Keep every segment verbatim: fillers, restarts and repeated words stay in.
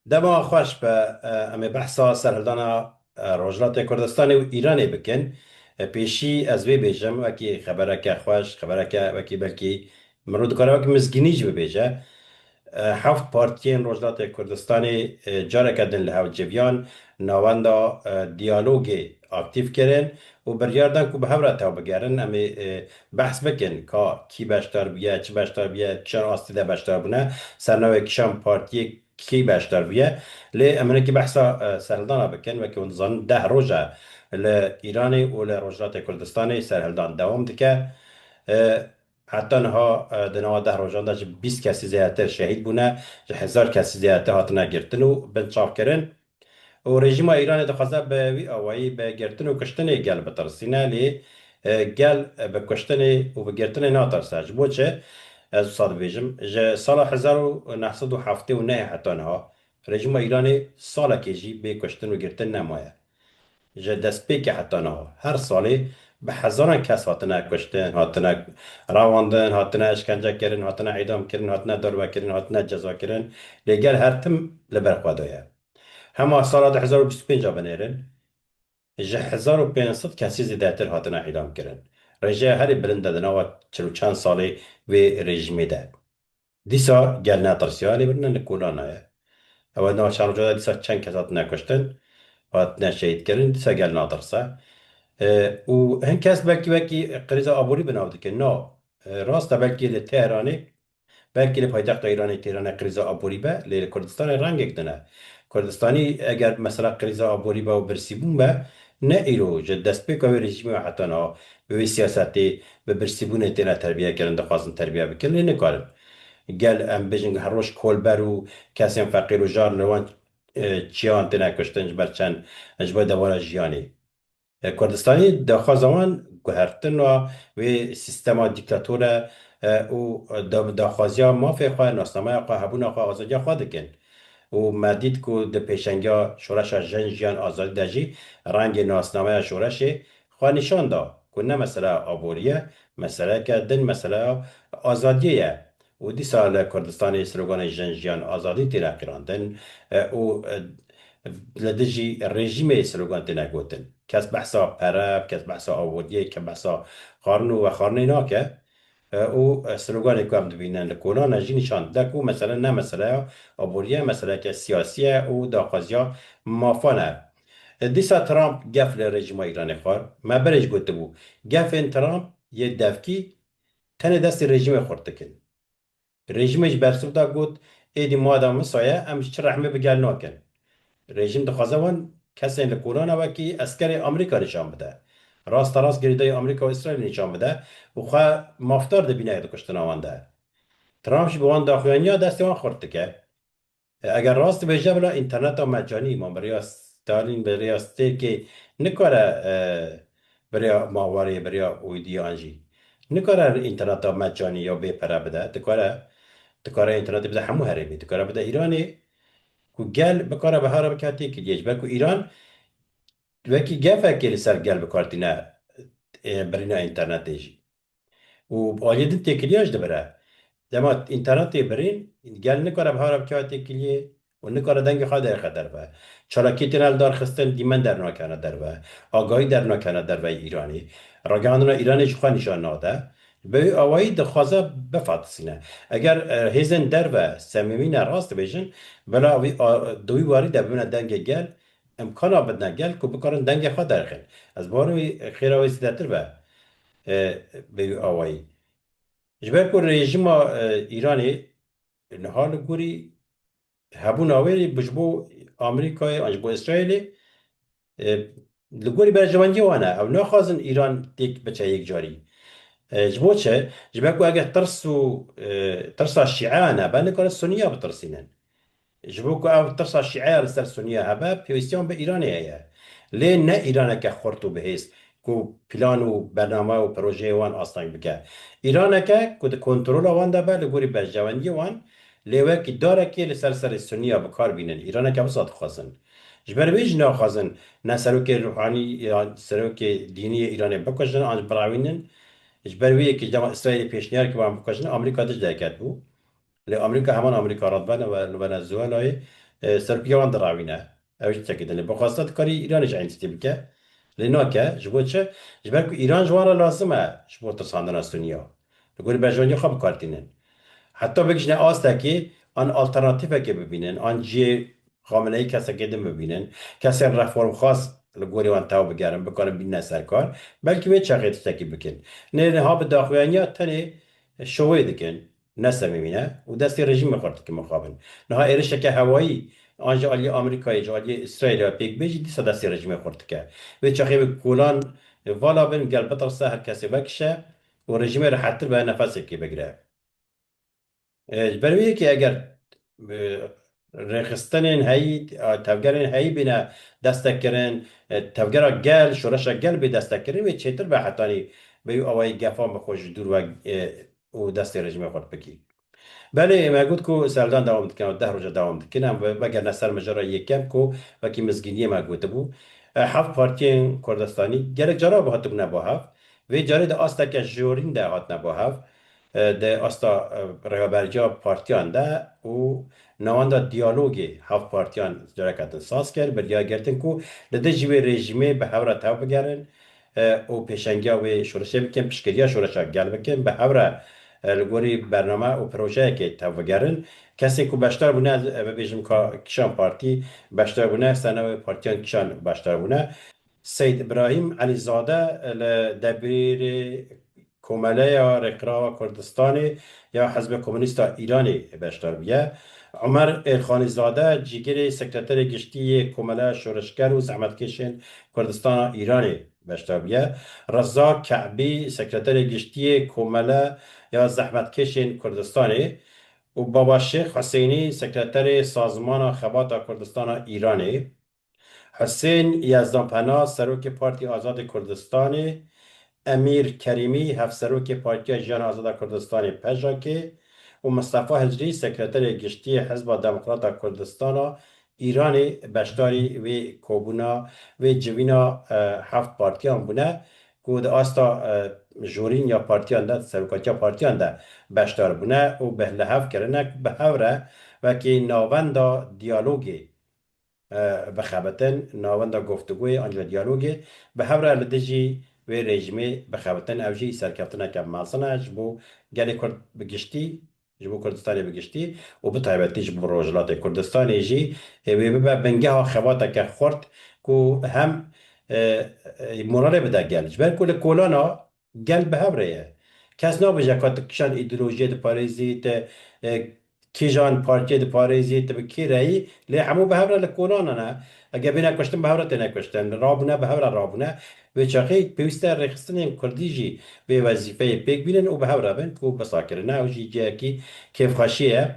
Dema xweş be, e, em ê behsa serhildana, e, Rojhilatê Kurdistanê û Îranê bikin. E, pêşî ez vê bêjim, wekî xebereke xweş, xebereke wekî belkî mirov dikare wekî mizgînî jî bibêje. E, heft partiyên Rojhilatê Kurdistanê, e, careke din li hev civiyan navenda, e, diyalogê aktîf kirin û biryar dan ku bi hev re tev bigerin. Em ê, e, behs bikin ka kî beşdar bûye, çi beşdar bûye, kîjan astî de beşdar bûne, ser navê kîjan partiyê kî beşdar bûye. Lê em hinekî behsa, e, serhildana bikin. Wekî hûn dizanin deh roj e li Îranê û li Rojhilatê Kurdistanê serhildan dewam dike. E, heta niha, e, di nava deh rojan de ji bîst kesî zêdetir şehîd bûne, ji hezar kesî zêdetir hatine girtin û binçavkirin. Û rejîma Îranê dixwaze bi wî awayî bi girtin û kuştinê gel bitirsîne, lê, e, gel, e, bi kuştinê û bi girtinê natirse. Ji bo çi? Ez wisa dibêjim, ji sala hezar û neh sed û heftê û nehê heta niha rejîma Îranê salekê jî bê kuştin û girtin nemaye. Ji destpêkê heta niha her salê bi hezaran kes hatine kuştin, hatine rewandin, hatine işkence kirin, hatine îdam kirin, hatine darbe kirin, hatine ceza kirin. Lê gel her tim li ber xwe de ye. Hema sala du hezar û bîst û pênc a binêrin, ji hezar û pênc sed kesî zêdetir hatine îdam kirin. Rêjeya herî bilind e di nava çil û çend salê vê rejîmê de. Dîsa gel netirsiya, lê birine li kolana ye. Ew e, nava çend roja de dîsa çend kes hatine kuştin, hatine şehîd kirin, dîsa gel natirse. E, û hin kes belkî wekî krîza aborî bi nav dikin. Na, e, rast e, belkî li Tehranê, belkî li paytexta Îranê, Tehranê krîza aborî be, lê li Kurdistanê rengek din e. Kurdistanî eger mesela krîza aborî be û birsîbûn be, ne îro, ji destpêka wê rejîmê heta niha bi wê siyasetê, bi birsîbûnê têne terbiye kirin, dixwazin terbiye bikin, lê nikarin. Gel em bêjin her roj kolber û kesên feqîr û jar li wan, e, çiyan têne kuştin ji ber çend, ji bo dewara jiyanê. E, Kurdistanî daxwaza wan guhertina wê sîstema dîktator e, e, û da-, daxwaziya mafê xwe, nasnameya xwe, hebûna xwe, azadiya xwe dikin. Û me dît ku di pêşengiya şoreşa Jin Jiyan Azadî de jî rengê nasnameya şoreşê xwe nîşan da ku ne meseleya aborî ye, meseleyeke din, meseleya azadiyê ye. Û dîsa li Kurdistanê sloganê Jin Jiyan Azadî têne qîrandin, e, û, e, li dijî rejîmê slogan têne gotin. Kes behsa pere, kes behsa aboriyê, kes behsa xwarin û vexwarinê nake. E, û, e, sloganê ku em dibînin li kolan e jî nîşan dide ku mesele ne meseleya aboriyê, meseleyeke siyasî ye û daxwaziya mafan e. E, dîsa Trump gef li rejîma Îranê xwar. Me berê jî gotibû, gefên Trump yê devkî tenê destê rejîmê xurt dikin. Rejîmê ji bersiv da got, êdî madem wisa ye, em ji çi rehmê bi gel nakin. Rejîm dixwaze wan kesên li kolana wekî eskerê Amerîka nîşan bide. Rasta rast girêdayî Amerîka û Îsraîlê nîşan bide û xwe mafdar dibîne di kuştina wan de. Trump jî bi wan daxuyaniya destê wan xurt dike. E, eger rast dibêje, bila înterneta mecanî, ma bi rêya Stalin, bi rêya Stêrkê nikare, e, bi rêya Mawarê, bi rêya Ûdiyan jî nikare înterneta mecanî ya bê pere bide. Dikare, dikare înternetê bide hemû herêmê. Dikare bide Îranê, ku gel bikare bi hev re bike têkiliyê. Ji ber ku Îran wekî gefekê li ser gel bi kar tîne, e, birîna înternetê jî. Û aliyê din têkiliya jî dibire. Dema înternetê birîn, gel nikare bi hev re bikeve têkiliyê û nikare dengê xwe derxe derve. Çalakiyê têne li dar xistin, dîmen dernakene derve. Agahî dernakene derveyê Îranê. Ragihandina Îranê ji xwe nîşan nade. Bi wî awayî dixwaze bifatisîne. Eger, e, hêzên derve semîmî ne, rast dibêjin, bila wî a-, di wî warî de bibine dengê gel, imkana bidine gel ku bikarin dengê xwe derxin. Ez bawerim wî xêra wê zêdetir be, e, bi wî awayî. Ji ber ku rejîma, e, Îranê niha li gorî hebûna wê ji bo Amerîkayê an ji bo Îsraîlê, e, li gorî berjewendiyê wan e. Ew naxwazin Îran têk biçe yekcarî. E, ji bo çi? Ji ber ku eger tirs û, e, tirsa Şîeyan hebe, nikarin Suniya bitirsînin. Ji bo ku ev tirsa Şîeya li ser Suniya hebe, pêwîstiyan bi Îranê heye. Lê ne Îraneke xurt û bihêz ku plan û bername û projeyê wan asteng bike. Îraneke ku di kontrola wan de be li gorî berjewendiyê wan, lê wekî darekê li ser serê Suniya bi kar bînin. Îraneke wisa dixwazin. Ji ber wê jî naxwazin ne serokê ruhanî ya serokê dînî yê Îranê bikujin an jî birewînin. Ji ber wê yekê dema Îsraîlê pêşniyar kir wan bikujin, Amerîka dij derket bû. Lê Amerîka heman Amerîka radibene ve-, li Venezuelayê e, serokî wan dirawîne. Ew jî tiştekî din e. Bi xwesta dikarî Îranê jî eyn tiştî bike. Lê nake. Ji bo çi? Ji ber ku Îran ji wan re lazim e ji bo tirsandina Sûniya. Li gorî berjewendiya xwe bi kar tînin. Heta bigihîjine astekê an alternatîfekê bibînin, an cihê Xameneî kesekê din bibînin, kesên reformxwaz li gorî wan tew bigerin, bikarin bînine serkar, belkî wê çaxê tiştekî bikin. Nê niha bi daxuyaniya tenê şovê dikin, ne semîmî ne û destê rejîmê xurt dikin mixabin. Niha êrişeke hewayî an ji aliyê Amerîkayê, ji aliyê Îsraîlê pêk bê jî dîsa destê rejîmê xurt dike. Wê çaxê bi kolan vala bin, gel bitirse, her kesê vekişe û rejîmê rehettir be nefesekê bigire. E, ji ber wê yekê eger, e, rêxistinên heyî, e, tevgerên heyî bîne destekkirin, e, tevgera gel, şoreşa gel bê destekkirin, wê çêtir be hetanî bi wî awayî gefan bi xwe ji dûr ve, e, û destê rejîmê xurt bikî. Belê, me got ku serhildan dewam dikin, deh roja dewam dikin, em ve-, vegerine ser mijara yekem ku wekî mizgîniyê me gotibû. E, heft partiyên Kurdistanî gelek cara bi hatibûne bo hev. Vê carê di asteke jorîn de hatine bo hev. E, di asta, e, rêveberiya partiyan de û navenda diyalogê heft partiyan careke din saz kir, bi diyar girtin ku li dijî wê rejîmê bi hev re tev bigerin, e, û pêşengiya wê şoreşê bikin, piştgiriya şoreşa gel bikin, bi hev re, e, li gorî bername û projeyekê tev bigerin. Kesên ku beşdar bûne, e, bibêjim ka kişan partî beşdar bûne, ser navê partiyan kişan beşdar bûne. Seyd Îbrahîm Elîzade li debîrê Komeleya Rêkxirawa Kurdistanê ya Hizbê Komûnîst a Îranê beşdar bûye. Omer Êlxanîzade, cîgirê Sekreterê Giştî yê Komeleya Şoreşger û Zehmetkêşên Kurdistana Îranê beşdar bûye. Reza Ke'bî, Sekreterê Giştî yê Komeleya Zehmetkêşên Kurdistanê û Baba Şêx Husênî, Sekreterê Sazmana Xebata Kurdistana Îranê. Husên Yezdanpena, Serokê Partî Azadê Kurdistanê, Emîr Kerîmî, Hevserokê Partiya Jiyana Azada Kurdistanê, PJAKê, û Mistefa Hicrî, Sekreterê Giştî yê Hizba Demokrata Kurdistana Îranê, beşdarî wê kobûna, wê civîna, e, heft partiyan bûne ku di asta, e, jorîn ya partiyan de, serokatiya partiyan de beşdar bûne û bi li hev kirine ku bi hev re wekî navenda diyalogê e, bixebitin, navenda guftugûyê an jî diyalogê bi hev re li dijî wê rejîmê bixebitin. Ew jî serkeftineke mezin e ji bo gelê Kurd bi giştî, ji bo Kurdistanê bi giştî û bi taybetî ji bo Rojhilatê Kurdistanê jî, e, wê bibe bingeha xebateke xurt ku hem, e, e, moralê bide gel. Ji ber ku li kolana gel bi hev re ye. Kes nabêje ka tu kîjan îdeolojiyê diparêzî, tu, e, kîjan partiyê diparêzî, tu bi kê re yî, lê hemû bi hev re li kolanan e. Eger bêne kuştin, bi hev re têne kuştin. Rabûne, bi hev re rabûne. Wê çaxê pêwîst e rêxistinên kurdî jî vê wezîfeyê pêk bînin û bi hev re bin ku bisakirine. Ew jî cihekî kêfxweşiyê ye.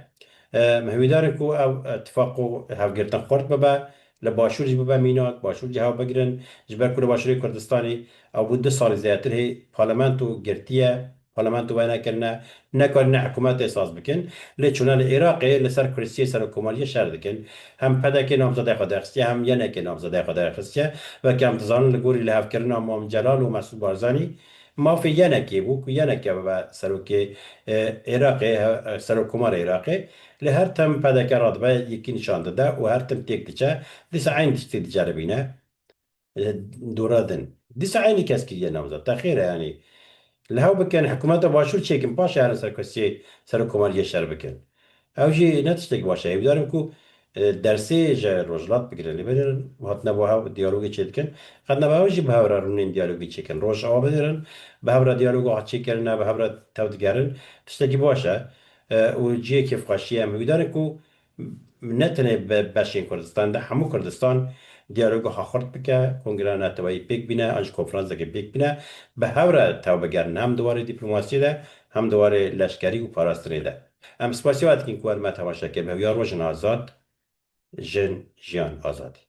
E, em hêvîdar in ku ev, e, tifaq û hevgirtin xurt bibe. Li Başûr jî bibe mînak, Başûr jî hev bigirin. Ji ber ku li Başûrê Kurdistanê ew bû du salî zêdetir hê parlamento girtiye, parlamento venekirine, nekarine hikûmetê saz bikin. Lê çûne li Iraqê li ser kursiyê serokkomariyê şer dikin. Hem P D K namzedê xwe derxistiye, hem Y N K namzedê xwe derxistiye. Weke em dizanin li gorî lihevkirina Mam Celal û Mesûd Barzanî, mafê Y N K bû ku Y N K bibe serokê, e, Iraqê, he-, e, serokkomarê Iraqê. Lê her tim P D K radibe, yekî nîşan dide û her tim têk diçe. Dîsa eyn tiştê diceribîne. E, dora din. Dîsa eynî kes kiriye namzet. Te xêr e, yanî. Li hev bikin, hikûmeta Başûr çêkin, paşê herin ser kursiyê serokkomariyê şer bikin. Ew jî ne tiştek baş e. Hêvîdar im ku, e, dersê ji Rojhilat bigirin. Lê binêrin, hatine bo hev diyalogê çêdikin. Qet nebe ew jî bi hev re rûnên diyalogê çêkin. Rojava binêrin, bi hev re diyaloga hat çêkirine, bi hev re tev digerin. Tiştekî baş e. E, û cihê kêfxweşiyê em hêvîdar in ku ne tenê be-, beşên Kurdistan de, hemû Kurdistan diyaloga xwe xurt bike, kongreya neteweyî pêk bîne, an jî konferansekê pêk bîne, bi hev re tev bigerin, hem di warê dîplomasiyê de, hem di warê leşkerî û parastinê de. Em spasiya we dikin ku we li me temaşe kir. Bi hêviya rojên azad, jin, jiyan, azadî.